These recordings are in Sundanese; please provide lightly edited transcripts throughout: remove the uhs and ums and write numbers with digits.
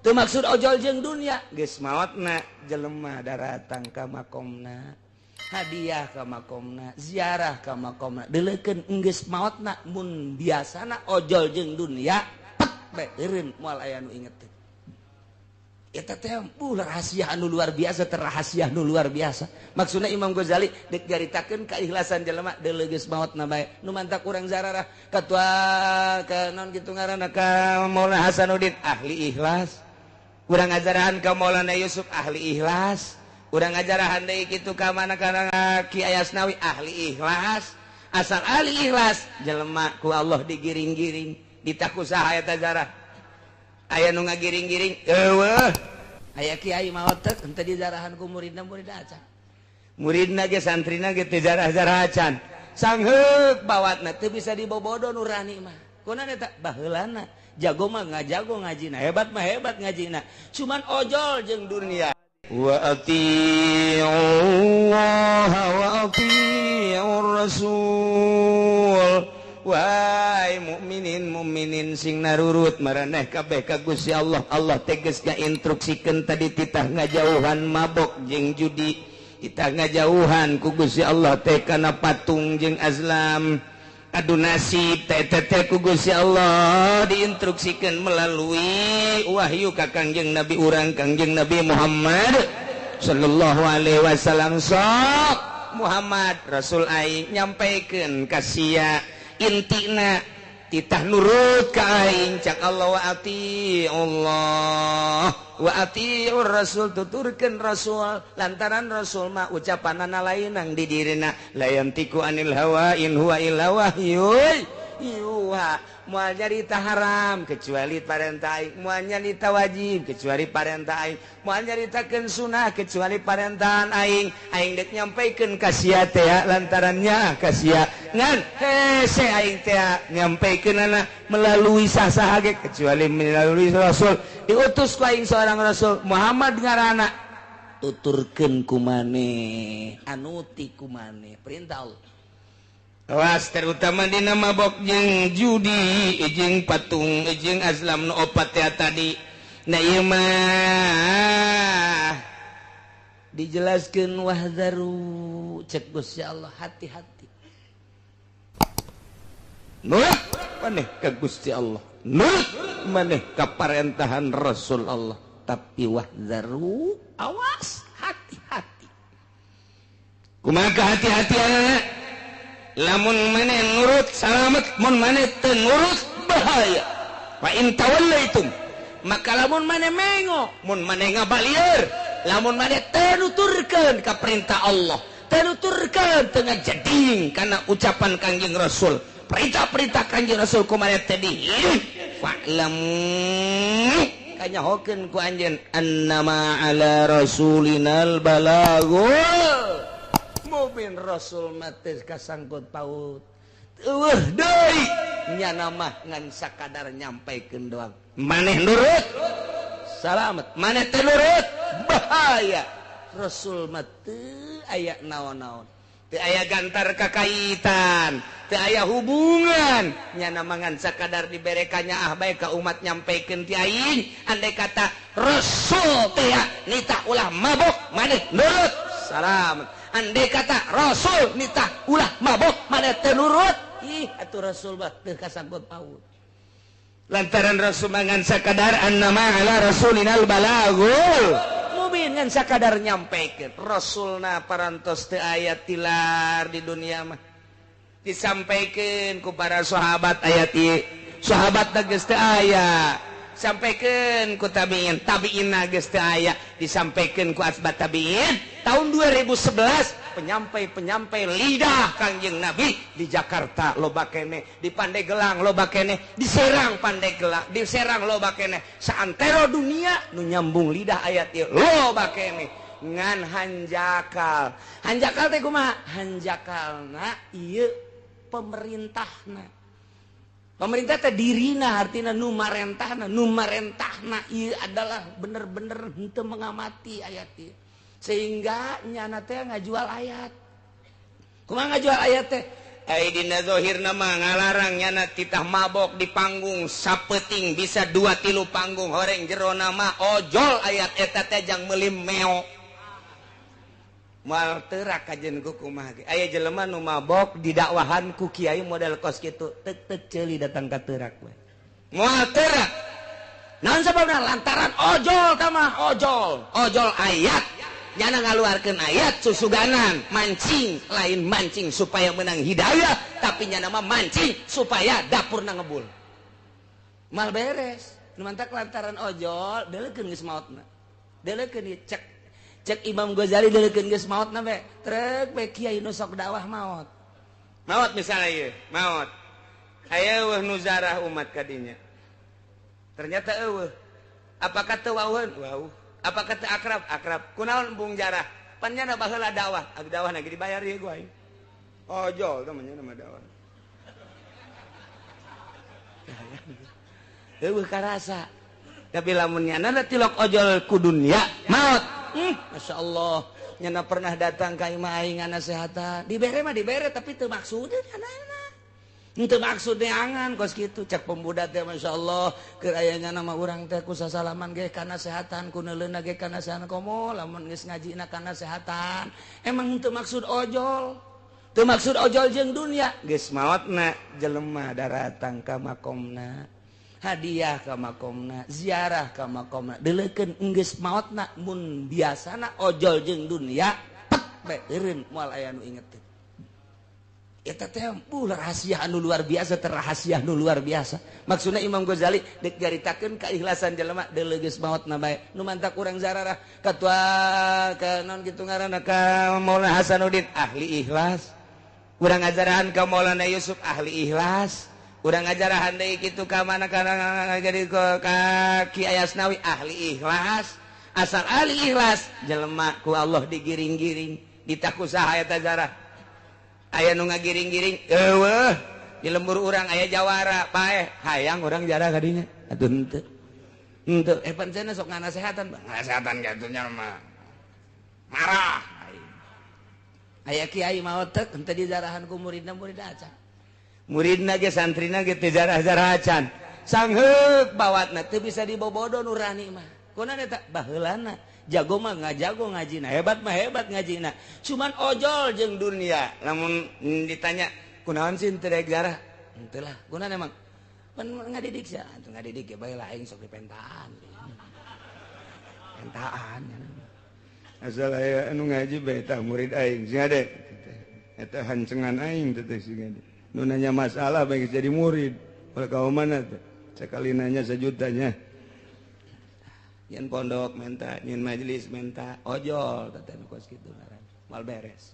Teu maksud ojol jeung dunia, geus maotna jelema daratang ka makomna, hadiah ka makomna, ziarah ka makomna. Deuleukeun enggeus maotna mun biasana ojol jeung dunia pet bae eureun moal aya nu inget. Eta teh rahasia anu luar biasa, terrahasia nu luar biasa. Maksudna Imam Ghazali dek nyaritakeun keikhlasan jelema deuleu geus maotna bae. Nu mantak urang zararah katua ka naon kitu ngaranna ka Maulana Hasanuddin ahli ikhlas. Urang ngajarahan ka Maulana Yusuf ahli ikhlas. Urang ngajarahan deui kitu ka mana kana Ki Ayasnawi ahli ikhlas. Asal ahli ikhlas jelema ku Allah digiring-giring, ditaku saha eta zarah. Aya nu ngagiring-giring eueuh. Aya kiai maot teh henteu dizarahan ku muridna, muridna acan. Muridna ge santrina ge teu zarah-zarah acan. Sangheuk bawatna teu bisa dibobodo nurani mah. Kunaon eta baheulana jago mah ngajago ngajina, hebat mah hebat ngajina. Cuman ojol jeung dunia. Wa atii'ullaha wa atii'ur rasul. Wahai mukminin mukminin sing narurut maraneh kabeh ka Gusti Allah. Allah tegas ngainstruksikeun tadi titah ngajauhan mabok jeung judi, titah ngajauhan ku Gusti Allah teh kana patung jeung azlam. Adu nasib teh teh ku Gusti Allah diinstruksikeun melalui wahyu ka Kangjeng Nabi urang Kangjeng Nabi Muhammad sallallahu alaihi wasallam. Sok Muhammad Rasul aing nyampaikeun ka sia intina titah nurut ka aing cak Allah wa ati Allah wa atiur rasul, tuturkeun rasul lantaran rasul mah ucapanana lainang di dirina la yantiku anil hawa in huwa illa wahyun yuha. Moal nyarita haram kecuali parentah aing, moal nyarita wajib kecuali parentah aing, moal nyaritakeun sunah kecuali parentahan aing. Aing dek nyampaikeun ka sia teh lantarannya ka sia ngan hese aing teh nyampaikeunana melalui sah-saha ge kecuali melalui rasul. Diutus ku aing seorang rasul Muhammad ngaranna, tuturkeun ku maneh, anuti ku maneh perintah Allah. Awas terutama dina mabok jeung judi jeung patung jeung azlam nu opat teh tadi. Nah ieu mah dijelaskeun wahzaru cek Gusti Allah, hati-hati. Nurut maneh ka Gusti Allah, nurut maneh ka parentahan Rasul Allah, tapi wahzaru awas hati-hati. Kumaha hati-hatianana? Lamun maneh nurut salamet, mun maneh teu nurut bahaya. Fa in tawallaitum, maka lamun maneh mengo, mun maneh ngabalieur, lamun maneh teu nuturkeun ka perintah Allah, teu nuturkeun teu ngajeding kana ucapan Kangjeng Rasul, perintah-perintah Kangjeng Rasul ku maneh teh dihirup, fa'lamu kanyahokeun ku anjeun annama ala rasulinal balagul mubin. Rasul mah teu kasangkut paut eueuh deui nyana mah ngan sakadar nyampaikeun doang. Maneh nurut salamet, maneh teu nurut bahaya. Rasul mah teu aya naon-naon, teu aya gantar kakaitan, teu aya hubungan nyana mah ngan sakadar diberekannya ah bae ka umat nyampaikeun ti aing. Andai kata Rasul teh nitah ulah mabok, maneh nurut salamet. Andai kata Rasul nitah ulah mabok, maneh teu nurut, ih atuh Rasul mah teu kasangkut paut. Lantaran Rasul ngan sakadar annama ala rasulinal balagul mubin, ngan sakadar nyampaikeun. Rasulna parantos teu aya tilar di dunia mah, disampaikeun ku para sahabat ayat ieu, sahabat geus teu aya, sampaikeun ku tabiin, tabiin geus teu aya, disampaikeun ku asbat tabiin. Tahun 2011 penyampai-penyampai lidah Kangjeng Nabi di Jakarta loba keneh, di Pandeglang loba keneh, di Serang Pandeglang, di Serang loba keneh, saantero dunia nu nyambung lidah ayat ieu loba keneh. Ngan hanjakal, hanjakal teh kumaha? Hanjakalna ieu pemerintahna, pemerintah teh dirina artina nu marentahna, nu marentahna ieu adalah bener-bener henteu mengamati ayat ieu, sehingga nyana teh ngajual ayat. Kumaha ngajual ayat teh? Ai dina zahirna mah ngalarang nyana titah mabok di panggung sapeting bisa 2-3 panggung horeng jerona mah ojol ayat eta teh jang meuli meo. Moal teurak kajen ku kumaha ge. Aya jelema nu mabok didakwahan ku kiai model kos kitu tek-tek ceuli datang ka teurak we. Moal teurak. Naon sababna? Lantaran ojol tah mah ojol, ojol ayat. Nyana ngaluarkeun ayat susuganan mancing, lain mancing supaya menang hidayah, tapi nyana mah mancing supaya dapurna ngebul. Mal beres. Nu mantak lantaran ojol deuleukeun geus maotna. Deuleukeun ieu cek cek Imam Ghazali deuleukeun geus maotna we. Trek we kiai nu sok dakwah maot. Maot misalnya ieu, maot. Aya eueuh nu zarah umat kadinya. Ternyata eueuh. Apakah teu wauheun? Wauh. Apakah teu akrab? Akrab. Kunaon embung jarah? Pan nyana baheula dakwah, ag dakwah lagi dibayar ieu ku aing. Ojol teh mah nyana mah dakwah. Eueuh karasa. Tapi lamun nyana tilok ojol ku dunya, maot. Masya Allah. Nyana pernah datang ka imah aing nganasehatan. Dibere mah dibere tapi teu maksudna nyana. Teu maksud neangan kos kitu cek pemuda teh Masya Allah keur aya nyana mah urang teh ku sasalaman ge kanasehatan ku neuleuna ge kanasehatan komo lamun geus ngajina kanasehatan emang teu maksud ojol teu maksud ojol jeung dunya geus maotna jelema daratang ka makomna hadiah ka makomna ziarah ka makomna deuleukeun geus maotna mun biasana ojol jeung dunya pet bae eureun moal aya nu inget. Eta teh rahasia anu luar biasa, terrahasia anu luar biasa. Maksudna Imam Ghazali dek nyaritakeun keikhlasan jelema deuleu geus maotna bae. Nu mantak urang zararah katua ka naon kitu ngaranna ka Maulana Hasanuddin ahli ikhlas. Urang ngajarahan ka Maulana Yusuf ahli ikhlas. Urang ngajarahan deui kitu ka mana kana jadi ka Ki Ayasnawi ahli ikhlas. Asal ahli ikhlas jelema ku Allah digiring-giring ditakusaha eta zarah. Aya nu ngagiring-giring eueuh di lembur urang aya jawara paeh hayang urang jarah kadinya atuh henteu henteu pan cenah sok nganasehatan nganasehatan kitu nya mah marah aya kiai maot teh henteu dijarahan ku muridna murid acan muridna ge santrina ge teu jarah-jarah acan sangheuk bawatna teu bisa dibobodo nurani mah kunaon eta baheulana jago mah ngajago ngajina hebat mah hebat ngajina cuman ojol jeung dunia lamun ditanya kunaon sih teu rek jarah henteu lah kunaon emang pan ngadidik sia atuh ngadidik ge bae lah aing sok dipentaan pentaan asal aya anu ngaji bae tah murid aing sing ade eta hancengan aing teh sing ade nu nanya masalah bae jadi murid ulah ka mana teh sakali nanya sejutanya nyen pondok menta, nyen majelis menta, ojol teh nu kos kitu ngaran. Mal beres.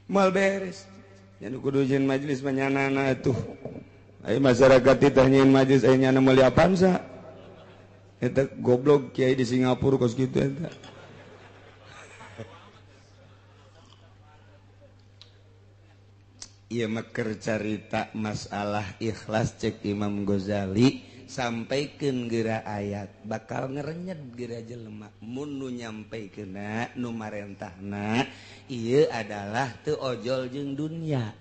Mal beres. Nya nu kudu nyen majelis mah nyanana atuh. Ai masyarakat teh nyen majelis aya nyana meuli Avanza. Eta goblok kiai di Singapura kos kitu eta. Ieu mah keur carita masalah ikhlas cek Imam Ghazali. Sampaikeun geura ayat bakal ngerenyet geura jelema mun nu nyampaikeunna nu marentahna ieu adalah teu ojol jeung dunya.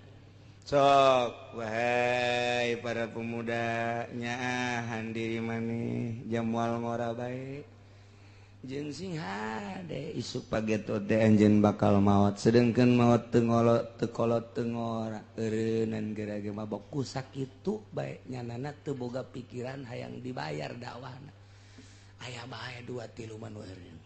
Sok wahai para pemuda nyaahan diri maneh jamual ngora bae jeung sing hade isuk pageto teh anjeun bakal maot sedengkeun maot teu ngolot teu kolot teu ngora eureunnan geura ge mabok ku sakitu bae nyanana teu boga pikiran hayang dibayar dakwahna aya bae 2 3 mah nu eureun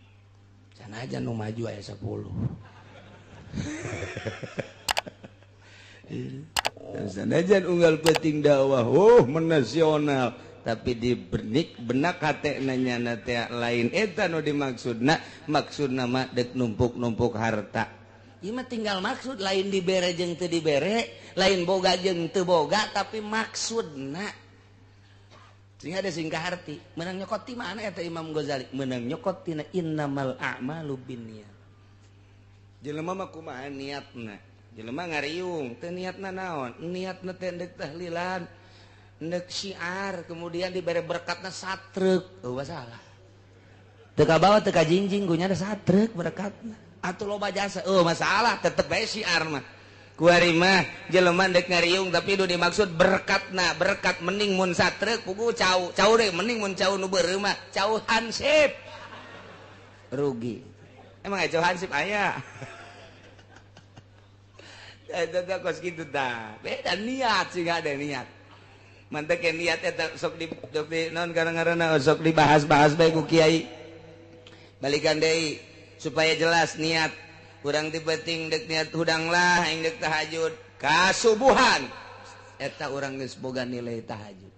sanajan nu maju aya 10. Sanajan unggal penting dakwah oh menasional tapi di benik benak hate nanya teh lain eta nu dimaksudna maksudna mah dek numpuk-numpuk harta ieu mah tinggal maksud lain dibere jeung teu dibere lain boga jeung teu boga tapi maksudna sehingga ada sing kaharti meunang nyokot ti mana eta Imam Ghazali meunang nyokot tina innamal a'malu binniyat jelema mah kumaha niatna jelema ngariung teu niatna naon niatna teh deuk tahlilan ndek syiar kemudian diberi berkatna satrek eueuh salah teu kabawa teu kajingjing gunya ada satrek berkatna atuh loba jasa eueuh masalah tetep bae syiar mah Kuari mah jelema dek ngariung tapi nu dimaksud berkatna, berkat mending mun satrek pugu cau, cau deh mending mun cau nu beureum mah cau hansip. Rugi. Emang aya cau hansip aya. Eta teh kos kitu tah. Beda niat sih ada niat. Mantek niat eta sok di naon karang-karana sok dibahas-bahas bae ku kiai. Balikan deui supaya jelas niat. Kurang dipeting dek niat hudang lah aing dek tahajud kasubuhan. Eta urang geus boga nilai tahajud.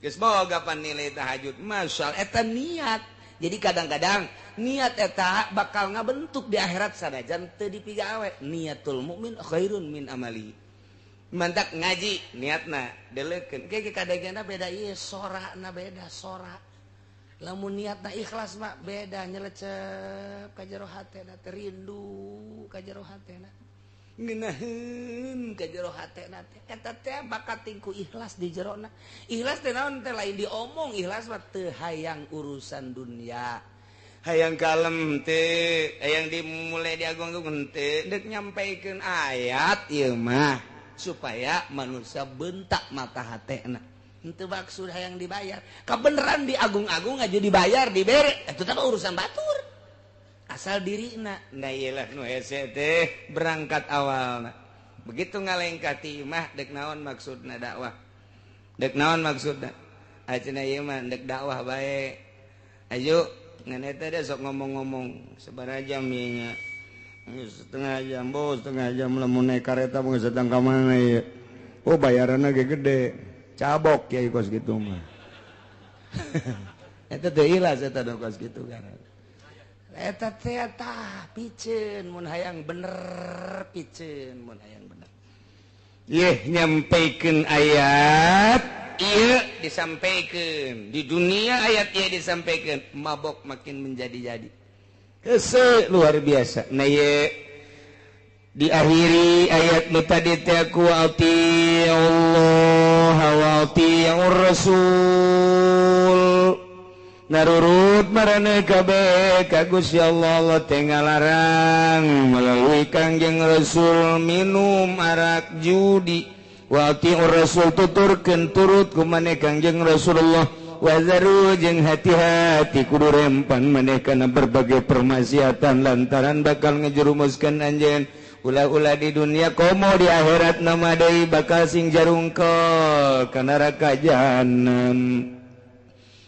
Geus boga pan nilai tahajud. Masyaallah eta niat. Jadi kadang-kadang niat eta bakal ngabentuk di akhirat sanajan teu dipigawe. Niatul mukmin khairun min amali. Mantak ngaji niatna deleukeun. Ke kadangna beda ieu sorana beda sora. Lamun niatna ikhlas mah beda nyelecep ka jero hatena teh rindu ka jero hatena. Ngeunaheun ka jero hatena teh eta teh bakat tingku ikhlas di jerona. Ikhlas teh naon teh lain diomong, ikhlas mah teu hayang urusan dunia. Hayang kalem teh, hayang dimulai diagung-agung teh deuk nyampaikeun ayat ieu mah supaya manusia bentak mata hatena. Henteu maksud hayang dibayar. Kabeneran diagung-agung aja dibayar, dibere, eta teh urusan batur. Asal dirina. Nah ieu lah nu hese teh berangkat awalna. Begitu ngalengkah ti imah dek naon maksudna dakwah. Dek naon maksudna? Acenah ieu mah dek dakwah bae. Ayo ngan eta teh sok ngomong-ngomong sabaraha jam ieu nya. Setengah jam, bo setengah jam lamun naik kareta mah geus datang ka mana ieu. Oh bayaranna ge gede. Cabok kiai kos kitu mah. Eta teh ikhlas eta nu kos kitu kan. Eta teh tah piceun mun hayang bener piceun mun hayang bener. Yeh nyampaikeun ayat ieu disampaikeun di dunia ayat ieu disampaikeun mabok makin menjadi-jadi. Hese luar biasa. Nah ieu diakhiri ayat nu tadi teh ku Allah wa ati'ur rasul. Narurut marane kabeh ka Gusti Allah, Allah teh ngalarang melalui Kangjeng Rasul minum arak judi. Wa ati'ur rasul tuturkeun turut ku maneh Kangjeng Rasulullah. Wazaru jeung hati-hati kudu rempan maneh kana berbagai permaksiatan lantaran bakal ngejerumuskeun anjeun ulah-ulah di dunia komo di akhirat nama deui bakal sing jarungkol ka neraka jahanam.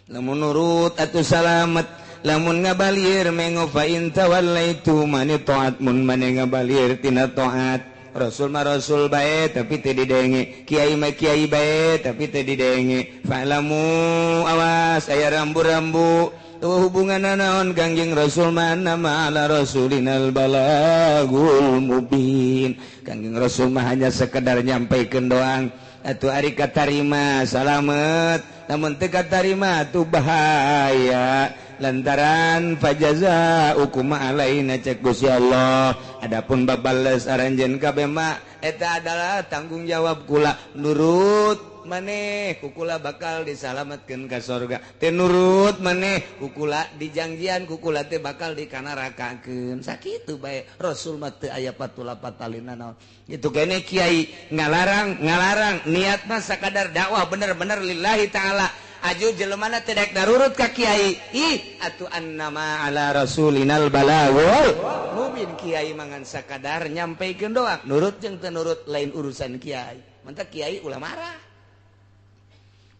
Lamun nurut atuh salamet, lamun ngabalir mengo fa in tawallaitu mani taat mun mane ngabalir tina taat. Rasul mah rasul bae tapi teu didenge, kiai mah kiai bae tapi teu didenge. Fa'lamu awas aya rambu-rambu tuh hubungan naon Kangjeng Rasul mah nama ala rasulinal balagul mubin. Kangjeng Rasul mah hanya sekedar nyampaikeun doang. Atuh ari katarima salamet, lamun teu katarima atuh bahaya. Lantaran fajaza ukuma alaina cek Gusti Allah. Adapun babales aranjeun kabeh mah eta adalah tanggung jawab kula. Nurut maneh kukula bakal disalametkeun ka sorga. Teu nurut maneh kukula dijangjian kukula teh bakal dikanarakakeun. Sakitu bae Rasul mah teu aya patula patalina naon. Itu kene kiai ngalarang niat mah sakadar dakwah bener-bener lillahi taala. Aju jelemana teu daek darurut ka kiai. Ih atuh annama ala rasulinal balagul mubin. Kiai mangan sakadar nyampaikeun doang. Nurut jeung teu nurut lain urusan kiai. Mantak kiai ulah marah.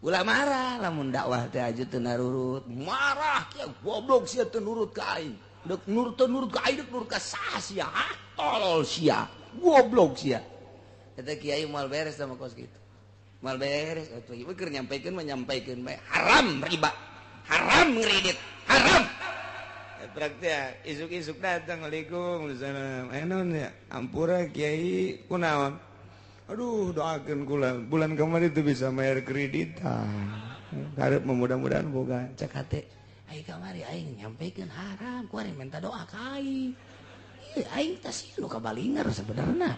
Ulah marah lamun dakwah teh aju teu narurut. Marah kiai goblok sia teu nurut ka aing. Deuk nurut teu nurut ka aing deuk nurut ka saha sia? Ah tolol sia. Goblok sia. Eta kiai moal beres sama kos kitu. Mal beres atuh ieu keur nyampaikeun mah nyampaikeun bae. Haram riba, haram ngredit, haram. Praktik isuk-isuk datang waalaikumsalam. Eh naon ya? Ampura kiai kunaon? Aduh doakeun kula bulan kemarin itu bisa bayar kreditan. Karep mudah-mudahan boga cek hate. Ai kamari aing nyampaikeun haram, ku aing minta doa ka aing. Ieu aing teh sieun nu kabalinger sebenarna.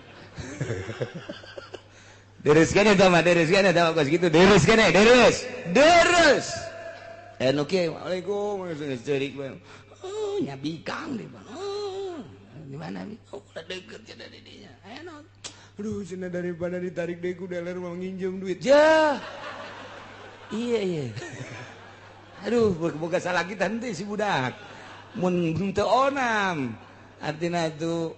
Deres kene tah mah, deres kene tah kos kitu, deres kene, deres. Deres. Eh nu kieu, waalaikum geus ceurik bae. Oh, nya bikang di mana? Oh, di mana bi? Oh, udah deket ya dari dinya. Eh naon? Aduh cenah daripada ditarik deui ku dealer mau nginjem duit. Ja. Iya iya. Aduh boga salah kita henteu si budak. Mun teu onam. Artina itu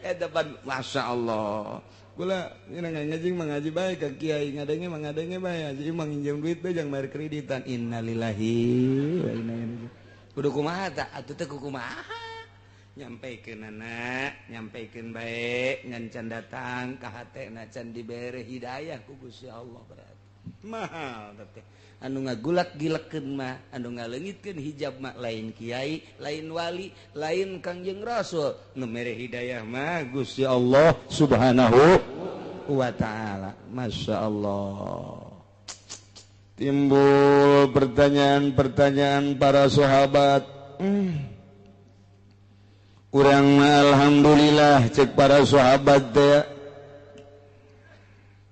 eta pan masyaallah. Kula ngaji mengaji bae ka kiai ngadenge mengadenge bae haji mah nginjem duit bae jang bayar kreditan. Innalillahi wa inna ilaihi raji'un. Kudu kumaha ta atuh teh kumaha? Nyampaikeun anak, nyampaikeun bae ngan can datang ka hatena can dibere hidayah ku Gusti Allah berarti. Mahal teh. Anu ngagulak gilekeun mah, anu ngaleungitkeun hijab mah lain kiai, lain wali, lain Kangjeng Rasul. Nu mere hidayah mah Gusti Allah Subhanahu wa taala. Masya Allah. Timbul pertanyaan-pertanyaan para sahabat. Urang mah alhamdulillah cek para sahabat teh.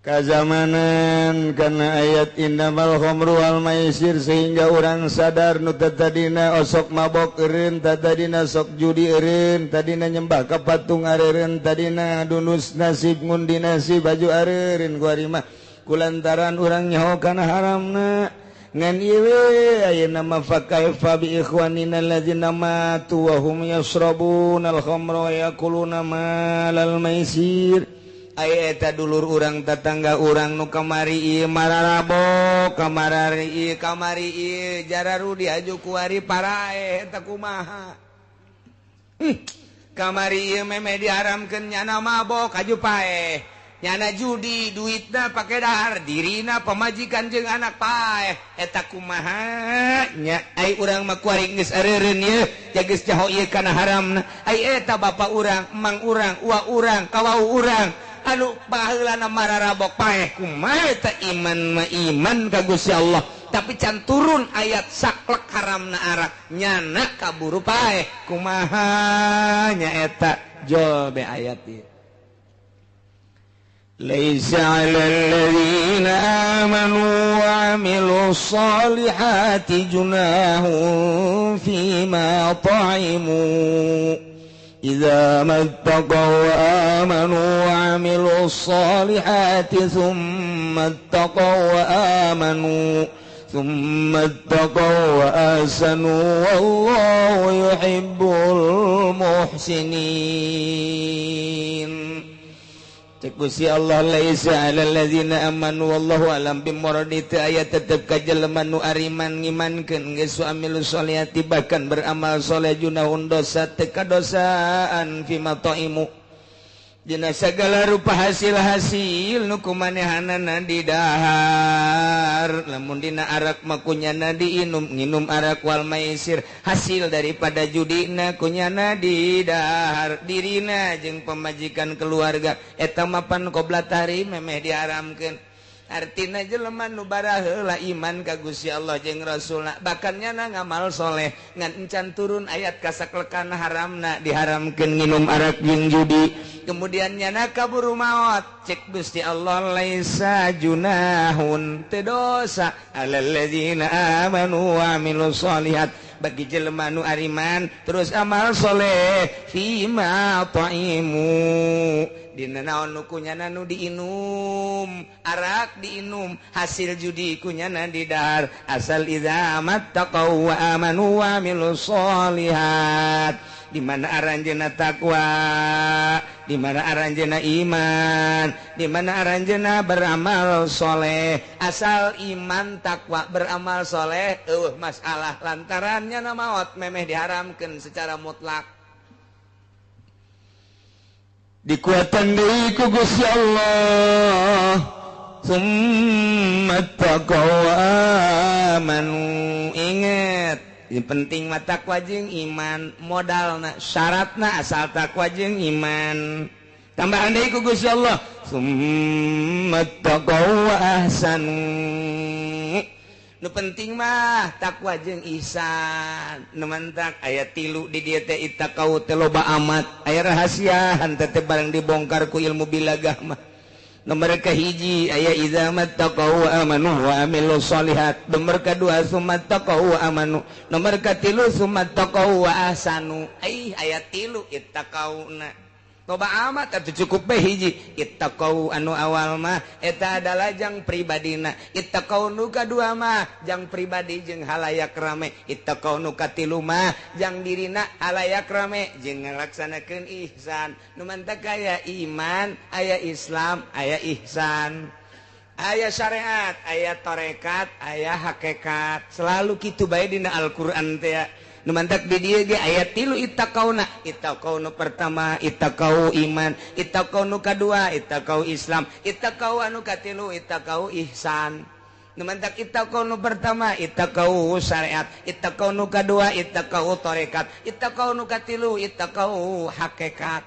Kazamanan karena ayat innamal khamru wal maisir sehingga orang sadar nu tadina osok mabok eureun, tadina sok judi eureun, tadina nyembah ka patung areureun, tadina dunus nasib ngundi nasib baju areureun ku ari mah kulantaran urang nyaho kana haramna. Ngan ieu we ayeuna mah fa kaifa bi ikhwanina allazina matu wa hum yashrabuna al khamra wa yakuluna malal maisir. Aya eta dulur urang tetangga urang nu kamari ieu mararabok, kamarari ieu kamari ieu jararudi aju kuari parae eta kumaha. Kamari ieu meme diharamkeun nyana mabok aju paeh. Nyana judi duitna pake dahar dirina pamajikan jeung anak paeh eta kumaha nya. Ai urang mah kuari geus areureun ieu ja geus jaho ieu kana haramna. Ai eta bapa urang, emang urang, uwa urang, kawau urang anu baheulana mararabok paeh kumaha eta iman mah iman ka Gusti Allah tapi can turun ayat saklek haramna arak nyana kaburu paeh kumaha nya eta jol be ayat ieu. Laisa 'alal ladzina amanu wa 'amilus solihati junahun fima ta'imu idza mattaqaw wa amanu wa 'amilus solihati thumma ittaqaw wa amanu thumma ittaqaw wa ahsanu wallahu yuhibbul muhsinin. Cek Gusti Allah laisa 'alal ladzina amanu wallahu alam bimuradi teu aya tetep ka jelema nu ariman ngimankeun geus amilus solihati bahkan beramal soleh junahun dosa teu kadosaan fima ta'imu dina sagala rupa hasil-hasil nu kumanehanana didahar. Lamun dina arak mah kunyana diinum, nginum arak wal maisir hasil daripada judina kunyana didahar dirina jeung pamajikan keluarga eta mah pan qobla tahrim memeh diharamkeun. Artina jelema nu baraheula iman ka Gusti Allah jeung Rasulna bahkan nyana ngamal soleh ngan encan turun ayat kasaklekana haramna diharamkeun nginum arak jeung judi kemudian nyana kaburu maot cek Gusti Allah laisa junahun teu dosa alal ladzina amanu wa amilus solihat bagi jelema nu ariman terus amal soleh fima ta'imu dina naon nu kunyana nu diinum arak diinum hasil judi kunyana didahar asal idza mattaqau wa amanu wa amilus solihat di mana aranjeuna takwa, di mana aranjeuna iman, di mana aranjeuna beramal soleh. Asal iman takwa beramal soleh eueuh masalah lantarannya na maot memeh diharamkeun secara mutlak. Dikuatan deui ku Gusti Allah. Summa taqaw amanu. Ingat, yang penting mah takwa jeung iman, modalna, syaratna asal takwa jeung iman. Tambahan deui ku Gusti Allah, summa taqaw wa ahsanu. Nu penting mah takwa jeung ihsan. Nu mantak aya 3 di dieu teh ittaqau teh loba amat. Aya rahasiaan teh barang dibongkar ku ilmu bilagah mah. Nomor kahiji aya idza mattaqau wa amanu wa amilus sholihat. Nomor kadua sumattaqau wa amanu. Nomor katilu sumattaqau wa ahsanu. Ai aya tilu ittaqauna. Loba amat atuh cukup bae hiji. Ittaqau anu awal mah eta adalah jang pribadina. Ittaqau nu kadua mah jang pribadi jeung halayak rame. Ittaqau nu katilu mah jang dirina halayak rame jeung ngalaksanakeun ihsan. Nu mantak aya iman, aya Islam, aya ihsan. Aya syariat, aya tarekat, aya hakikat. Selalu kitu bae dina Al-Qur'an teh. Nu mantak di dieu ge aya tilu ittaqauna. Ittaqau nu pertama ittaqau iman, ittaqau nu kadua ittaqau Islam, ittaqau anu katilu ittaqau ihsan. Nu mantak ittaqau nu pertama ittaqau syariat, ittaqau nu kadua ittaqau tarekat, ittaqau nu katilu ittaqau hakikat.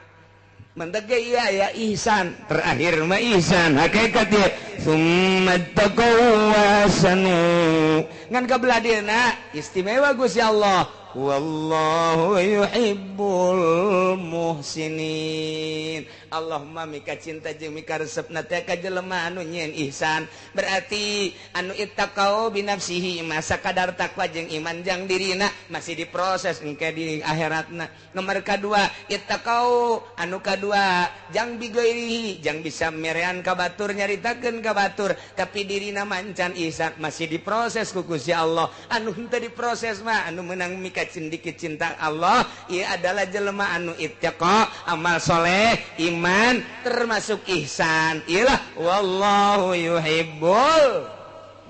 Mantak ge ieu aya ihsan, terakhir mah ihsan hakikat ieu. Summa taqau wasanu. Ngan kabelah dieuna istimewa Gusti Allah. Wallahu yuhibbul muhsinin. Allahumma mika cinta jeung mika resepna teh ka jelema anu nyieun ihsan. Berarti anu ittaqau binafsihi masa kadar takwa jeung iman jang dirina masih diproses engke di akhiratna. Nomor kadua ittaqau anu kadua jang bigairihi jang bisa merean ka batur nyaritakeun ka batur tapi dirina mancan ihsan masih diproses ku Gusti Allah. Anu henteu diproses mah anu meunang mika cindiki cinta Allah ieu adalah jelema anu ittaqa amal soleh iman termasuk ihsan. Iyalah wallahu yuhibbul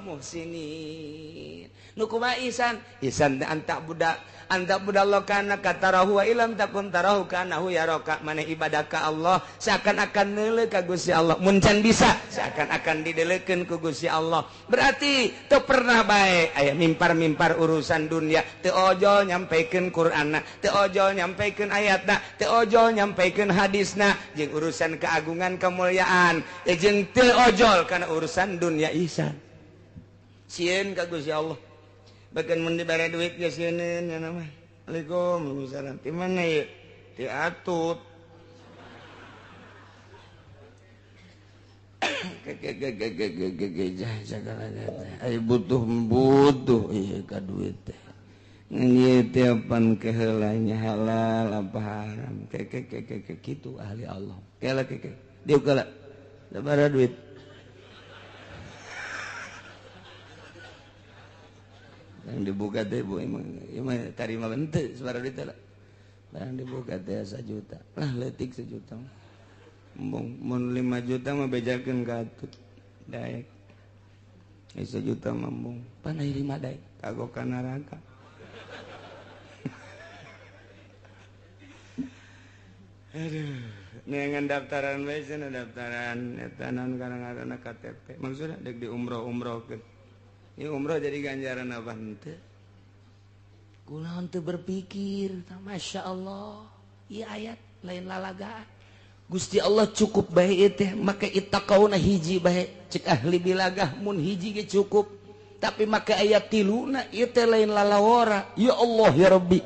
muhsinin. Nu kumaha ihsan? Ihsan anta budak anta budallah kana katarahu wa ilam takun tarahu kanahu yaraka. Maneh ibadah ka Allah seakan-akan neuleuh ka Gusti Allah. Mun can bisa seakan-akan dideleukeun ku Gusti Allah. Berarti teu pernah bae aya mimpar-mimpar urusan dunia, teu ojol nyampikeun Qur'anna, teu ojol nyampikeun ayatna, teu ojol nyampikeun hadisna jeung urusan keagungan kemuliaan, jeung teu ojol kana urusan dunia ihsan. Sieun ka Gusti Allah. Bahkan mun dibere duit ge sieun nya mah. Assalamualaikum, waalaikumsalam. Ti mana ieu? Ti Atut. Ai butuh ieu ka duit teh. Ngan ieu teh pan keheula nya halal apa haram. Ke kitu ahli Allah. Kela ke. Dieu kala. Sabaraha duit? Yang dibuka teh bu emang tarima henteu sabaraha duit teh lah. Barang dibuka teh 1 juta. Lah leutik 1 juta. Embung mun 5 juta mah bejakeun ka Atut. Daek. 1 juta mah embung. Pan aya 5 daek kagok ka neraka. Aduh, neangan daftaran bae cenah daftaran eta naon ngaranna KTP. Maksudna deuk di umroh-umrohkeun. Ini umroh jadi ganjaran apa henteu? Kunaon teu berpikir, Masya Allah, ieu ayat lain lalagaan. Gusti Allah cukup bae ieu teh, make ittaqauna hiji bae. Cek ahli bilagah mun hiji ge cukup. Tapi make ayat tiluna ieu teh lain lalawara. Ya Allah ya Rabbi.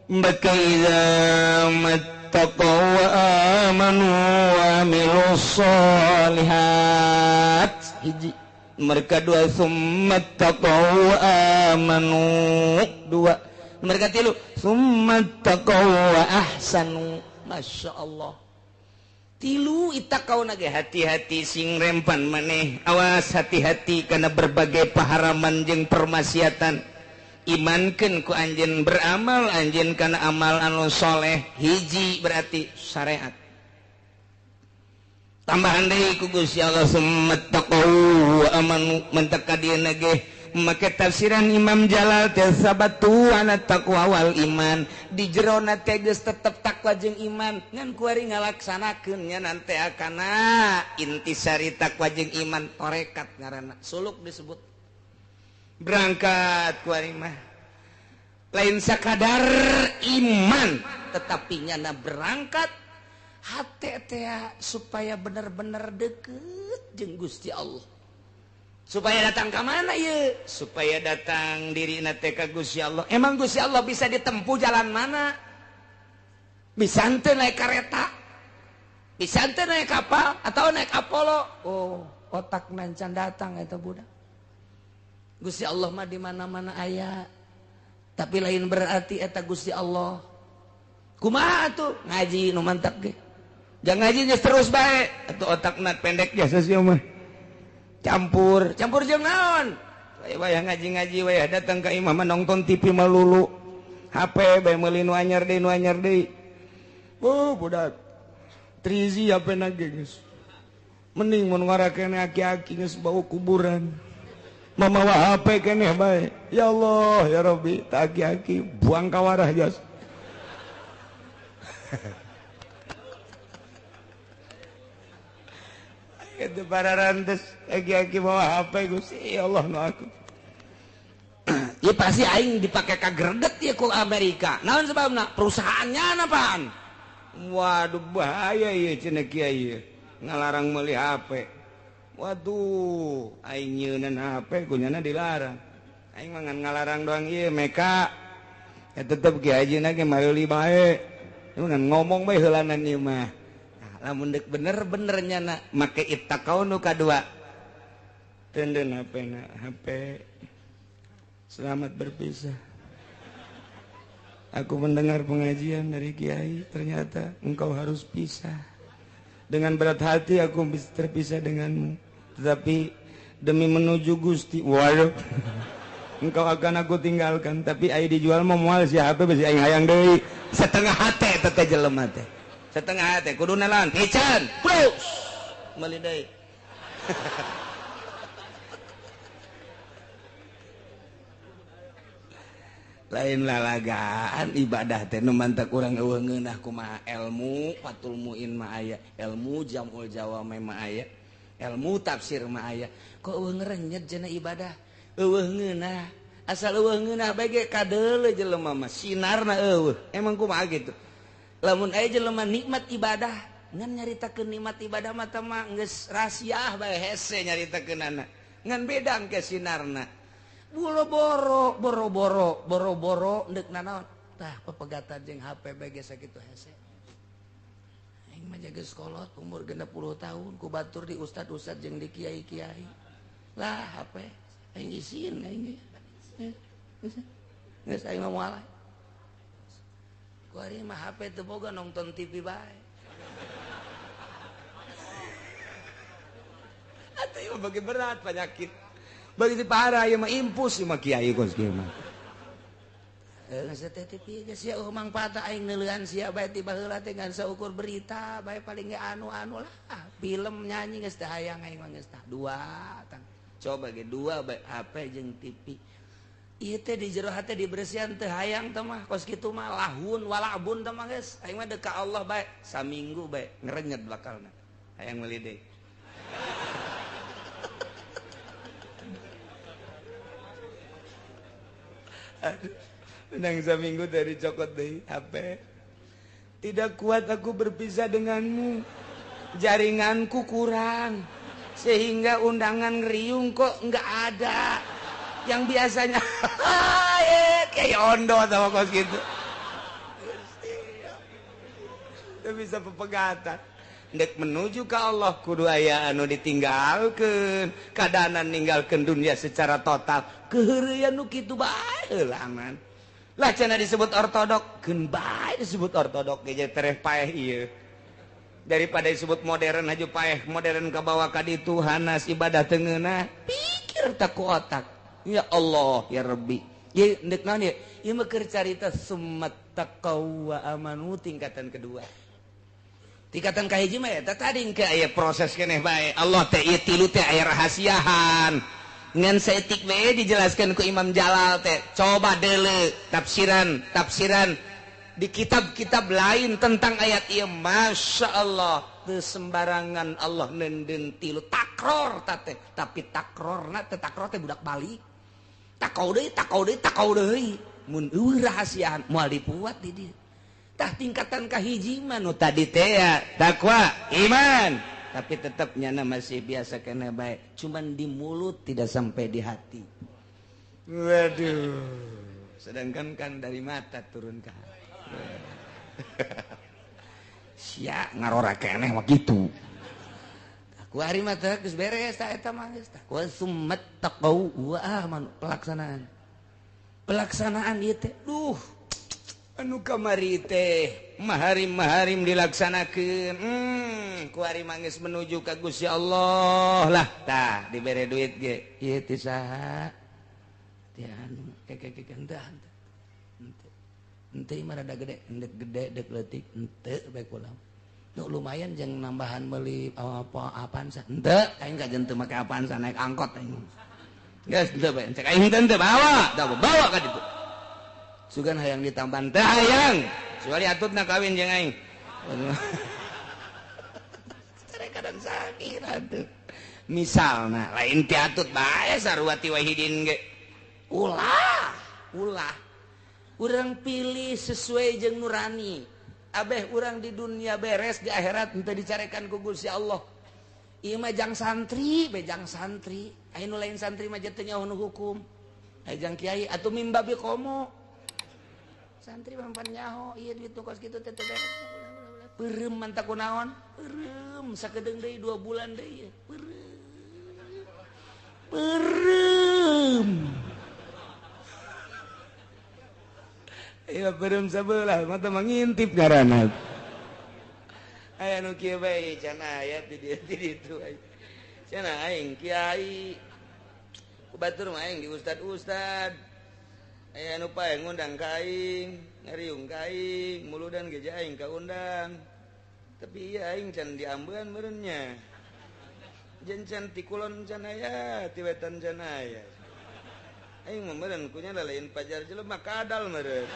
Maka idza mattaqau wa amanu wa amilus sholihat. Hiji. Mereka dua summattaqau amanu dua. Mereka tilu summattaqau wa ahsanu. Masya Allah. Tilu ittaqau nage hati-hati sing rempan maneh. Awas hati-hati karena berbagai paharaman jeung permaksiatan. Imankeun ku anjeun beramal anjeun kana amal anu soleh. Hiji berarti syariat. Tambahan deui ku Gusti Allah summattaqau wa amanu mentaka dieuna ge make tafsiran Imam Jalal teh sabatu ana taqwa wal iman di jerona teh geus tetep takwa jeung iman ngan kuari ngalaksanakeun nya nanti akana intisari takwa jeung iman tarekat ngaranna suluk disebut berangkat kuari mah lain sakadar iman tetapi nyana berangkat hate teh supaya bener-bener deket jeung Gusti Allah. Supaya datang ka mana ieu? Supaya datang dirina teh ka Gusti Allah. Emang Gusti Allah bisa ditempuh jalan mana? Bisa henteu naik kareta? Bisa teh naik kapal atau naik Apollo. Oh, otak nancan datang eta budak. Gusti Allah mah di mana-mana aya. Tapi lain berarti eta Gusti Allah. Kumaha tuh ngaji nu mantap ge. Jangan ngaji geus terus bae. Atuh otakna pendek biasa sih mah. Campur, campur jeung naon? Wayah ngaji-ngaji wayah datang ka imah mah nonton TV melulu. HP bae meuli nu anyar deui nu anyar deui. Oh, budak. Trizi HP na ge geus. Mending mun ngarakene aki-aki geus bau kuburan. Mamawa HP keneh bae. Ya Allah, ya Rabbi, tak aki-aki buang kawarah jas. Itu para rantes aki-aki bawa HP Gusti, ya Allah nu aku. Ya pasti aing dipake ka greget ya ku Amerika. Naon sebabna? Perusahaannya apaan? Waduh bahaya ieu cenah kiai. Ngalarang meuli HP. Waduh, aing nyeunan HP kunyana dilarang. Aing mah ngan ngalarang doang ieu meka. Ya tetep kiai haji ge meuli bae. Ngan ngomong bae heulanan ieu mah. Nah, lamun deuk bener-bener nyana make ittaqau nu kadua. Teunden HP na, HP. Selamat berpisah. Aku mendengar pengajian dari kiai, ternyata engkau harus pisah. Dengan berat hati aku terpisah denganmu. Tetapi demi menuju Gusti, waduh, engkau akan aku tinggalkan. Tapi aing dijual mah moal si HP besi aing hayang deui. Setengah hate teh jelema teh. Setengah hate kudu nalan piceun. Plus meuli deui. Lain lalagaan ibadah teh nu mantak urang eueuh ngeunah kumaha ilmu Fathul Muin mah aya, ilmu Jamul Jawami mah aya, ilmu tafsir mah aya. Kok eueuh ngerenyet cenah ibadah? Eueuh ngeunah. Asal eueuh ngeunah bae ge kadeuleu jelema mah sinarna eueuh. Emang kumaha gitu? Lamun aya jelema nikmat ibadah, ngan nyaritakeun nikmat ibadah mah teh mah geus rahasiah bae hese nyaritakeunana. Ngan beda engke sinarna. Bolo boro boro boro boro boro ndek nanaon tah pepegatan jeung HP bae ge sakitu hese. Aing mah geus kolot umur 60 tahun ku batur di ustad-ustad jeung di kiai-kiai. Lah HP aing isin aing ge. Geus aing mah moal. Ku ari mah HP teu boga nonton TV bae. Atuh ieu bagi berat penyakit. Begitu parah ya mah impus mah kiai kos kieu mah. Geus teh TV geus sia eueuh mangfaat aing neuleuan sia bae ti baheula teh ngan saukur berita bae paling ge anu-anu lah. Film nyanyi geus teh hayang aing mah geus tah dua tang. Coba ge dua bae HP jeung TV. Ieu teh di jero hate dibersihan teh hayang teh mah kos kitu mah lahun walabun teh mah geus. Aing mah deuk ka Allah bae saminggu bae ngerenyet bakalna. Hayang meuli deui. Aduh, menang seminggu dari cokot deh HP. Tidak kuat aku berpisah denganmu. Jaringanku kurang sehingga undangan ngeriung kok nggak ada. Yang biasanya kayak ondo sama kos gitu. Itu bisa pepegatan. Ndek menuju ke Allah kudu aya anu ditinggalkeun, kadanan ninggalkeun dunia secara total. Keheureuyan nu kitu bae heulangan. Lah cenah disebut ortodok, keun bae disebut ortodok ge tereh paeh ieu. Daripada disebut modern aja paeh, modern kabawa ka ditu hanas ibadah teu ngeunah. Pikir tak ku otak. Ya Allah ya Rabbi. Ieu ndek naon ieu? Ieu mah keur carita summat taqaw wa amanu tingkatan kedua. Tingkatan kahiji mah eta tadi engke aya proses keneh bae. Allah teh ieu tilu teh aya rahasiahan. Ngan saeutik bae dijelaskeun ku Imam Jalal teh. Coba deuleu tafsiran, tafsiran di kitab-kitab lain tentang ayat ieu. Masya Allah, teu sembarangan Allah neundeun tilu takror teh, tapi takrorna teh takror teh budak balik. Takau deui, takau deui, takau deui. Mun eueuh rahasiahan moal dipuat di dieu. Tah tingkatan kahiji mah nu tadi teh ya takwa iman, tapi tetap nyana masih biasa kena baik, cuman di mulut tidak sampai di hati. Waduh, sedangkan kan dari mata turun ke hati. Sia ngarora keneh mah kitu. Ku hari mah teh geus beres ta eta mah geus tah. Wa summat taqau wa amanu pelaksanaan. Pelaksanaan ieu teh duh anu kamari teh maharim-maharim dilaksanakeun. Ku hari mah geus menuju ka Gusti Allah lah tah dibere duit ge. Ieu teh saha? Teh anu keke henteu henteu. Henteu mah rada gede, endek gede dek leutik henteu bae kula. Duh, lumayan jeung nambahan beli apa apaan sa henteu aing kajen teu make apaan sa naik angkot aing geus henteu bae cek aing henteu bawa tah bawa ka ditu sugan hayang ditambahan teh hayang kecuali atutna kawin jeung aing kadang sakit atuh misalna lain ti atut bae sarua ti wahidin ge ulah ulah urang pilih sesuai jeung nurani abeh urang di dunia beres di akhirat henteu dicarekan ku Gusti Allah. Ieu mah jang santri, bejang santri. Aya nu lain santri mah teu nyaho nu hukum. Aya jang kiai atuh mimbabi komo. Santri mah pan nyaho ieu duit nu kos kitu teh teu beres. Peureum mantap kunaon? Peureum sakedeung deui 2 bulan deui. Peureum. Peureum. Iya peureum sabelah mata mangintip ngaranna. Aya nu kieu bae cenah aya di dieu di ditu. Cenah aing kiai. Ku batur mah aing di ustad-ustad. Aya nu pae ngundang ka aing, ngariung ka aing, muludan ge aing kaundang. Tapi ieu aing can diambean meureun nya. Jeung can ti kulon can aya, ti wetan can aya. Aing mah meureun kunya lain pajar jelema kadal meureun.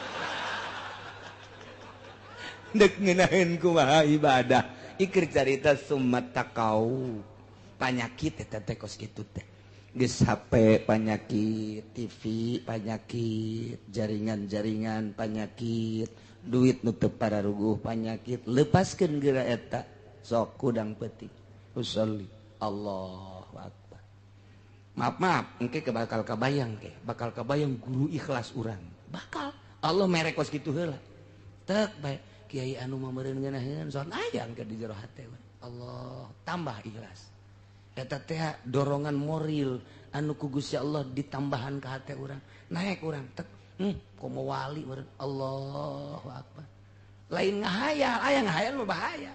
Dek ngeunaheun kumaha ibadah. Iker carita summat taqau. Panyakit eta teh kos kitu teh. Geus HP panyakit, TV panyakit, jaringan-jaringan panyakit, duit nu teu pararuguh panyakit, lepaskeun geura eta sok kudang peuting. Usolli Allahu akbar. Maaf maaf, engke bakal kabayang ke, bakal kabayang guru ikhlas urang. Bakal Allah merek kos kitu heula. Tek bae kiai anu mah meureun ngeunaheun son aya engke di jero hate. Allah tambah ikhlas. Eta teh dorongan moral anu ku Gusti Allah ditambahan ka hate urang. Naik urang tek, komo wali meureun. Allahu akbar. Lain ngahayal, aya ngahayal mah bahaya.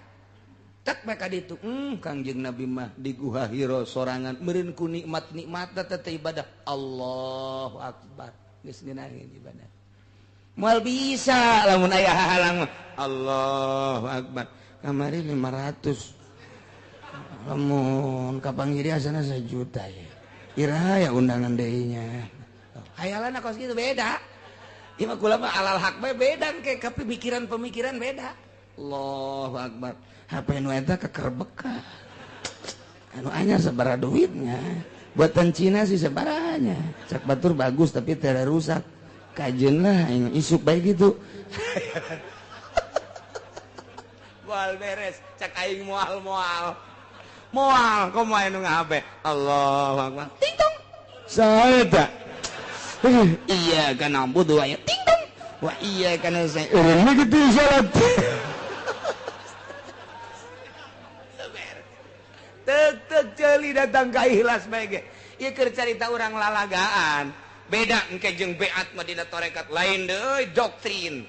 Tek bae ka ditu, Kangjeng Nabi mah di Guha Hira sorangan meureun ku nikmat-nikmat teh ibadah. Allahu akbar. Geus ngeunaheun ibadah. Moal bisa lamun aya hahalang. Allahu akbar. Kamari 500. Lamun kapanggih asana 1 juta ya. Iraha ya undangan deui nya. Hayalan kos kitu beda. Ieu mah kula mah alal hak bae beda ke pemikiran-pemikiran beda. Allahu akbar. HP nu eta kekerbeka. Anu anyar sabaraha duitnya. Buatan Cina sih sabarahanya. Cak batur bagus tapi teu rusak. Kajeun lah aing isuk bae gitu. Moal beres, cak aing moal-moal. Moal komo aya nu ngahape. Allahu akbar. Ting tong. Saha eta? Iya kana ambu aya ting tong. Wa iya kana saya. Urang kitu salat. Tek-tek ceuli datang ka ikhlas bae ge. Ieu keur carita urang lalagaan. Beda engke jeung beat mah dina tarekat lain deui doktrin.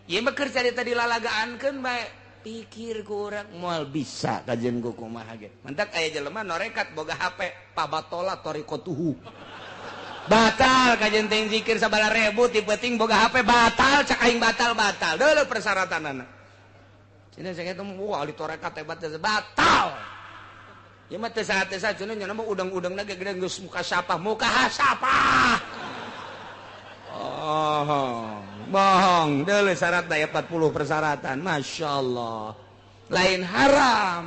Ieu mah keur carita dilalagaankeun bae. Pikir ku urang moal bisa kajian ku kumaha ge. Mantak aya jelema norekat boga HP pabatola tariqatuhu. Batal kajian teh zikir sabaraha ribu ti peuting boga HP batal cak aing batal-batal. Deuleu persyaratanana. Cenah saya kitu wah ahli tarekat hebat batal. Ieu mah teu saha teu saha cenah nya mah udang-udangna ge gede geus muka sapah, muka hasapah. Oh, bohong. Deuleu syaratna ya 40 persyaratan. Masya Allah. Lain haram.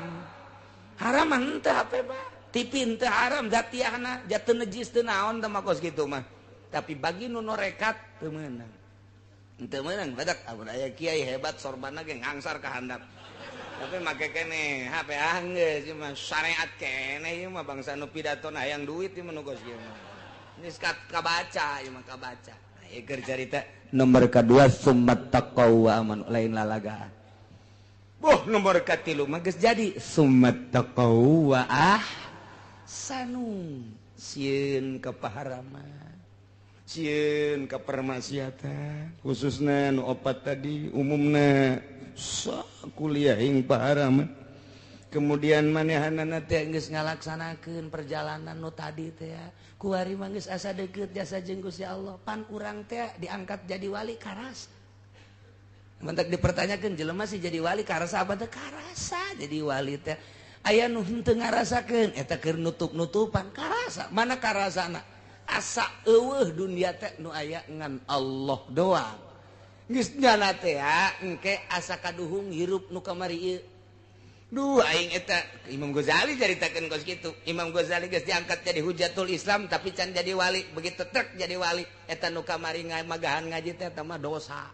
Haram mah henteu HP mah. TV henteu haram zatiahna, jatuh najis teu naon teh mah kos kitu mah. Tapi bagi nu norekat teu meunang. Henteu meunang badak amun aya kiai hebat sorbanna ge ngangsar ka handap. Tapi make keneh HP anggeus ieu mah syariat keneh ieu mah bangsa nu pidato hayang duit ieu mah nu kos kieu mah. Geus kabaca ieu mah kabaca. Nah, ieu keur carita nomor kadua summat taqwa wa amanu lain lalagaan. Boh nomor katilu mah geus jadi summat taqaw wa ahsanu. Sieun ka paharaman, sieun ka permaksiatan, khususna nu opat tadi umumna sakuliah ing paharaman. Kemudian manehanana teh geus ngalaksanakeun perjalanan nu tadi teh kuari mah geus asa deukeut jasa jeung Gusti Allah. Pan urang teh diangkat jadi wali karasa. Mentak dipertanyakeun jelema sih jadi wali karasa apa teh? Karasa jadi wali teh. Aya nu henteu ngarasakeun eta keur nutup-nutupan karasa. Mana karasana? Asa eueuh dunia teh nu aya ngan Allah doang. Geus nyana teh engke asa kaduhung hirup nu kamari ieu. Duh aing eta Imam Ghazali caritakeun kos kitu. Imam Ghazali geus diangkat jadi hujatul Islam tapi can jadi wali. Begitu trek jadi wali eta nu kamari magahan ngaji teh eta mah dosa.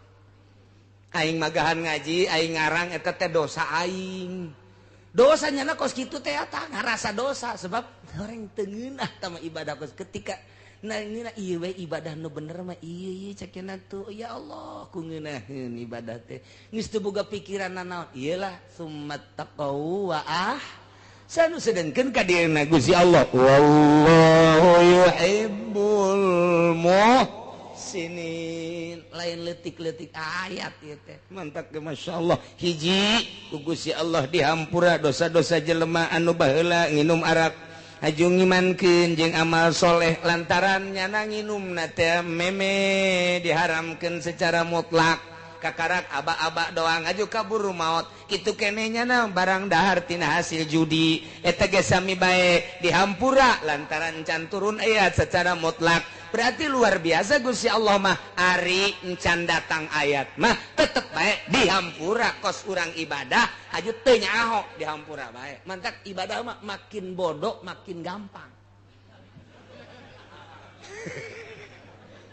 Aing magahan ngaji, aing ngarang eta teh dosa aing. Dosanya na kos kitu teh eta ngarasa dosa sebab orang teu ngeunah tah ibadah kos ketika nah ngeunah ieu we ibadah nu bener mah ieu ieu cek cenah tuh ya Allah ku ngeunaheun ibadah teh geus teu boga pikiran nanaon ieu lah summat taqaw wa ahsanu sedengkeun ka dieuna Gusti Allah wallahu yuhibbul muhsinin. Lain leutik-leutik ayat ieu teh mantap ge masyaallah. Hiji ku Gusti Allah dihampura dosa-dosa jelema anu baheula nginum arak haju ngimankeun jeung amal soleh lantaran nyana nginumna teh meme diharamkeun secara mutlak kakarak aba-aba doang aju kaburu maot kitu keneh nyana barang dahar tina hasil judi eta ge sami bae dihampura lantaran can turun ayat secara mutlak. Berarti luar biasa Gusti Allah mah ari encan datang ayat mah tetep bae dihampura kos urang ibadah haju teu nyaho dihampura bae. Mantak ibadah mah makin bodoh makin gampang.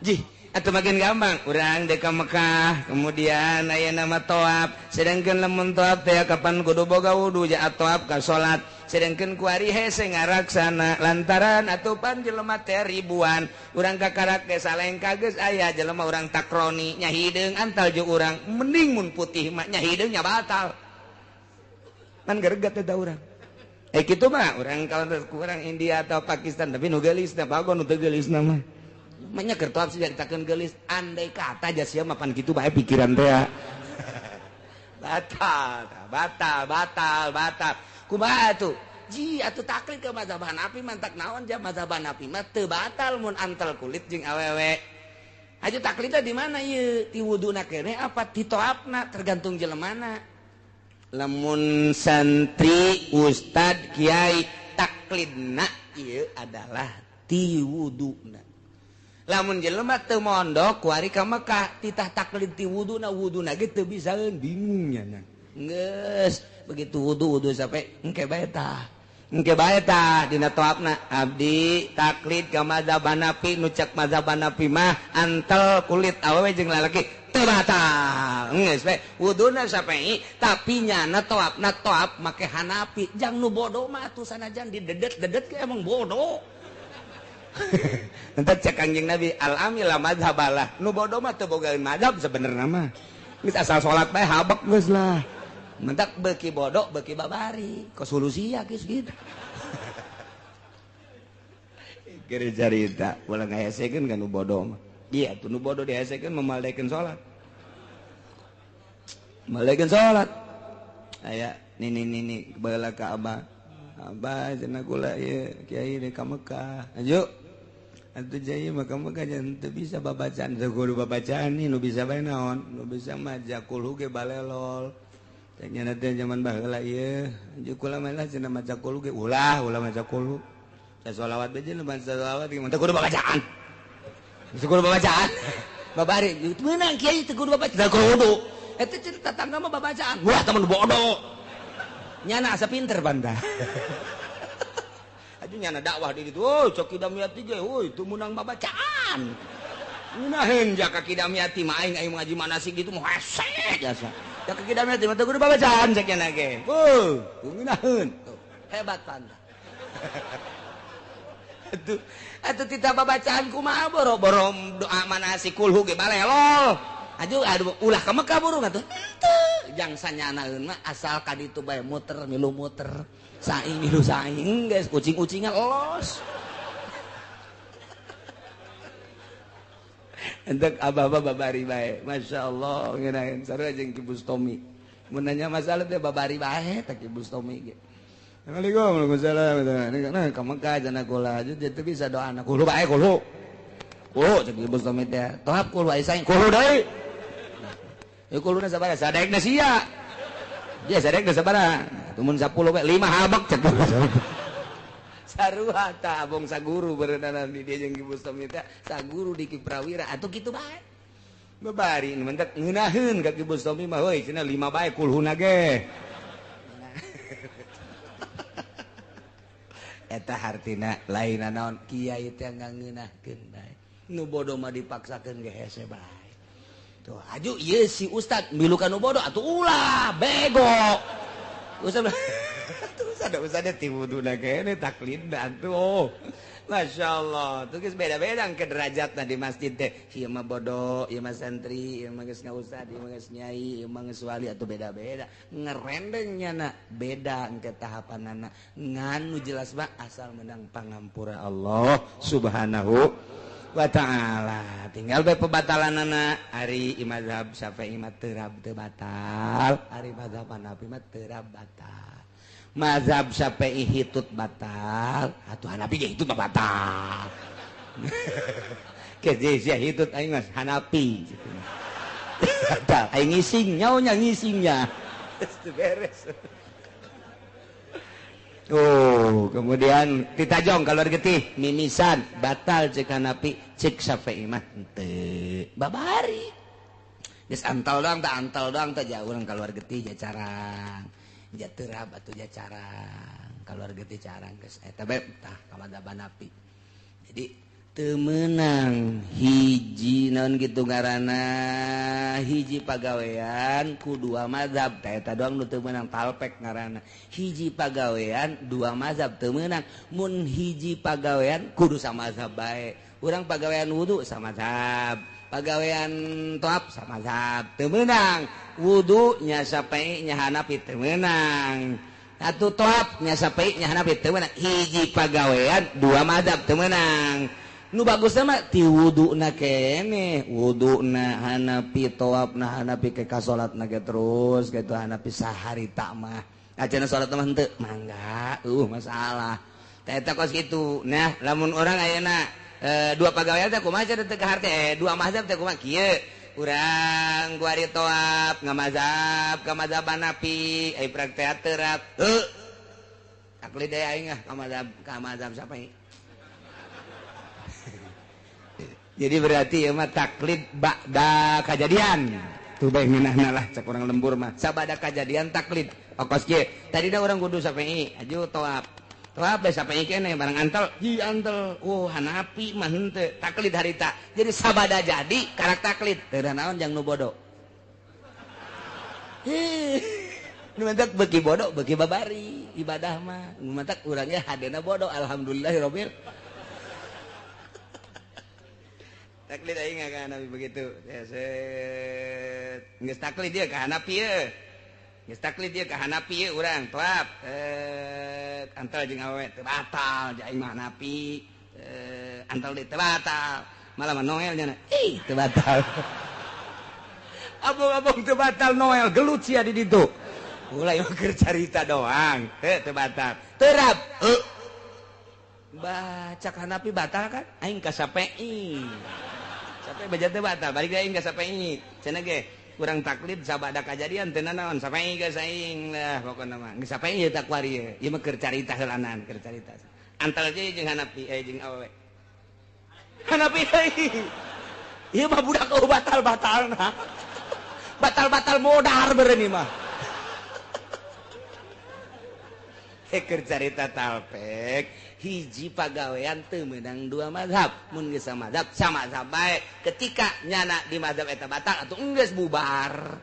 Jih atau makin gampang urang dek ka Mekah kemudian aya nama toab sedangkan lamun toab teh kapan kudu boga wudu ja toab ka salat sedangkan kuari hese ngaraksana lantaran atupan jelema teh ribuan urang kakarak ge salengka geus aya jelema urang takroni nya hideung antal jeung urang mending mun putih mah nya hideung nya batal pan geregat eta urang kitu mah urang kalau kurang India atau Pakistan tapi nu geulisna bagon nu teu geulisna mah maknya keur toab sih caritakeun geulis andai kata aja sia mapan kitu bae pikiran teh batal batal batal batal kumaha atuh ji atuh taklid ke mazhab Hanafi mantak naon ja mazhab Hanafi mah teu batal mun antel kulit jeung awewe aju taklidna di mana ieu ti wuduna keneh apa ti toabna tergantung jelemana. Lamun santri ustad kiai taklidna ieu adalah ti wuduna. Lamun jelema teu mondok kuari ka Mekah titah taklid ti wuduna wuduna ge teu bisaeun bingung nya. Geus begitu wudu wudu sampai engke bae tah. Engke bae tah dina toabna abdi taklid ka mazhab Hanafi nu cek mazhab Hanafi mah antel kulit awewe jeung lalaki teu batal. Geus bae wuduna sampai tapi nyana toabna toab make Hanafi jang nu bodoh mah atuh sanajan didedet-dedet ge emang bodoh. Entar cek Kangjeng Nabi al-amil la mazhabalah nu bodoh mah teu bogaeun mazhab sebenarna mah geus asal salat bae habek geus lah mentak beuki bodoh beuki babari kosolusi ya geus gitu. Keur carita ulah ngahesekeun ka nu bodoh mah iya tuh nu bodoh dihesekeun memaldekeun salat maldekeun salat aya nini nini baheula ka abah abah cenah kula ieu kiai deuk ka Mekah aju atuh jaya maka Mekah jangan teu bisa babacaan teu kudu babacaan nu bisa bae naon nu bisa mah jakulhu ge balelol teh nya teh zaman baheula ieu aju kula mah lah cenah maca kulhu ge ulah ulah maca kulhu sasolawat bae jeung maca solawat ge teu kudu babacaan teu kudu babacaan babari meunang kiai teu kudu babacaan teu kudu eta cenah tatangga mah babacaan wah teman bodoh nyana asa pinter banda. Aju nyana dakwah di ditu, oh cok Kidamiyati ge, oh itu menang babacaan. Ngeunaheun jaka Kidamiyati mah aing aing ngaji manasik gitu mah hese jasa. Jaka Kidamiyati mah teu kudu babacaan cek nyana ge. Heuh, ngeunaheun. Hebat banda. Atuh atuh tita babacaan kumaha boro-boro doa manasik kulhu ge balelol. Aduh, aduh ulah ka Mekah burung atuh. Henteu. jang sanyanaeun mah asal ka ditu bae muter milu muter saing milu saing geus ucing-ucingan los. Entek abah-abah babari bae. Masya Allah ngeunaheun sarua jeung Ki Bustomi. Mun nanya masalah teh babari bae teh Ki Bustomi ge. Assalamualaikum warahmatullahi wabarakatuh. Nah, ka Mekah cenah kula teu bisa doana kulo bae kulo. Kulo cek Ki Bustomi teh. Tohap kulo aya saing kulo deui. Ieu kuluna sabaraha? Sadaekna sia. Dia sadaekna sabaraha? Tumun 10 bae 5 habek cek. Sarua ta abong saguru berenang di dia jeung Ki Bustomi teh saguru di Ki Prawira atuh kitu bae. Babari nu mentek ngeunaheun ka Ki Bustomi mah heuy cenah 5 bae kulhuna ge. Eta hartina lain naon kiai teh ngangeunahkeun bae. Nu bodoh mah dipaksakeun ge hese bae. Tuh aju ieu si ustad milu ka nu bodoh atuh ulah bego. Ustad ada usahanya ti wuduna kene taklid atuh. Masya Allah, tuh geus beda-beda ke derajatna di masjid teh. Ieu mah bodoh, ieu mah santri, ieu mah geus ngaustad, ieu mah geus nyai, ieu mah geus wali atuh beda-beda. Ngerendengnya na beda engke tahapanana. Ngan nu jelas mah asal menang pangampura Allah Subhanahu wa ta'ala. Tinggal bae pebatalanana ari mazhab Syafi'i mah terab teu batal, ari mazhab Hanafi mah terab batal. Mazhab Syafi'i hitut batal, atuh Hanafi ge hitut mah batal. Ke sia hitut aing mah Hanafi. Batal aing ngising nyaonya ngisingnya. Geus beres. Oh, kemudian ditajong keluar getih mimisan batal cek Hanafi, cek Syafi'i mah henteu. Babari. Geus antal doang teh jauh urang keluar getih ja carang. Ja terab atuh ja carang keluar getih carang geus eta bae tah ka mazhab Hanafi. Jadi teu meunang hiji naon kitu ngaranna hiji pagawean ku dua mazhab tah eta doang nu teu meunang talpek ngaranna. Hiji pagawean dua mazhab teu meunang. Mun hiji pagawean kudu samazhab bae. Urang pagawean wudu samazhab, pagawean toap samazhab teu meunang. Wudu nya Syafi'i nya Hanafi teu meunang. Atuh toap nya Syafi'i nya Hanafi teu meunang. Hiji pagawean dua mazhab teu meunang. Nu bagusna mah ti wuduna keneh, wuduna Hanafi, toapna Hanafi ke ka salatna ge terus kitu Hanafi saharita mah. Acana salat mah henteu mangga, masalah. Tah eta kos kitu. Nah, lamun urang ayeuna dua pagawean teh kumaha cenah teu kaharte, dua mazhab teh kumaha kieu. Urang kuari toap ngamazhab ka mazhab Hanafi, ai praktek terap. Heuh. Taklid deui aing ah ka mazhab Syafi'i. Jadi berarti ieu mah taklid ba'da kajadian. Tuh bae ngeunahna lah cek urang lembur mah. Sabada kajadian taklid. Okos kieu. Tadina urang kudu Syafi'i, aju toap. Toap bae Syafi'i keneh barang antel, hi antel. Oh, Hanafi mah henteu taklid harita. Jadi sabada jadi karak taklid. Teu naon jang nu bodoh. Hih, nu mantak beuki bodoh beuki babari ibadah mah. Nu mantak urangnya hadena bodoh alhamdulillahirabbil. Taklid aing ka Hanafi begitu. Ya set. Geus taklid ieu ka Hanafi ieu. Geus taklid ieu ka Hanafi ieu urang toap. Antal jeung awewe teu batal jeung aing mah Hanafi. Antal deui teu batal. Malah mah Noel nya. Ih, teu batal. Abong-abong teu batal Noel gelut sia di ditu. Ulah ieu keur carita doang. Heuh teu batal. Terap. Heuh. Baca Hanafi batal kan? Aing ka Syafi'i. Sampai baca teu batal, balik aing ka Syafi'i. Cenah ge urang taklid sabada kajadian teu nanaon Syafi'i geus aing lah pokona mah. Geus Syafi'i ieu takwari ieu. Ieu mah keur carita heulanan, keur carita. Antal je jeung Hanafi jeung awewe. Hanafi deui. Ieu mah budak eueuh batal-batalna. Batal-batal modar beureun ieu mah. Keur carita talpek hiji pagawean teu meunang dua mazhab. Mun geus samazhab samazhab bae. Ketika nyana di mazhab eta batal atuh enggeus bubar.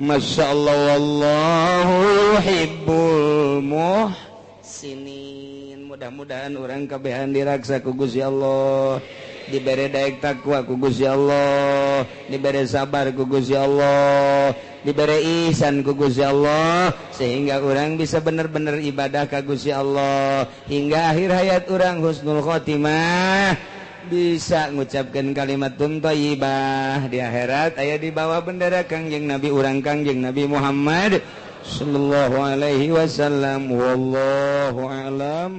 Masyaallah wallahu yuhibbul muhsinin. Mudah-mudahan urang kabehan diraksa ku Gusti Allah, dibere daek takwa ku Gusti Allah. Allah, dibere sabar ku Gusti Allah, dibere ihsan ku Gusti Allah, sehingga orang bisa bener-bener ibadah ka Gusti Allah hingga akhir hayat orang husnul khotimah, bisa ngucapkan kalimat thayyibah di akhirat aya di bawah bendera Kangjeng Nabi urang, Kangjeng Nabi Muhammad sallallahu alaihi wasallam. Wallahu alam.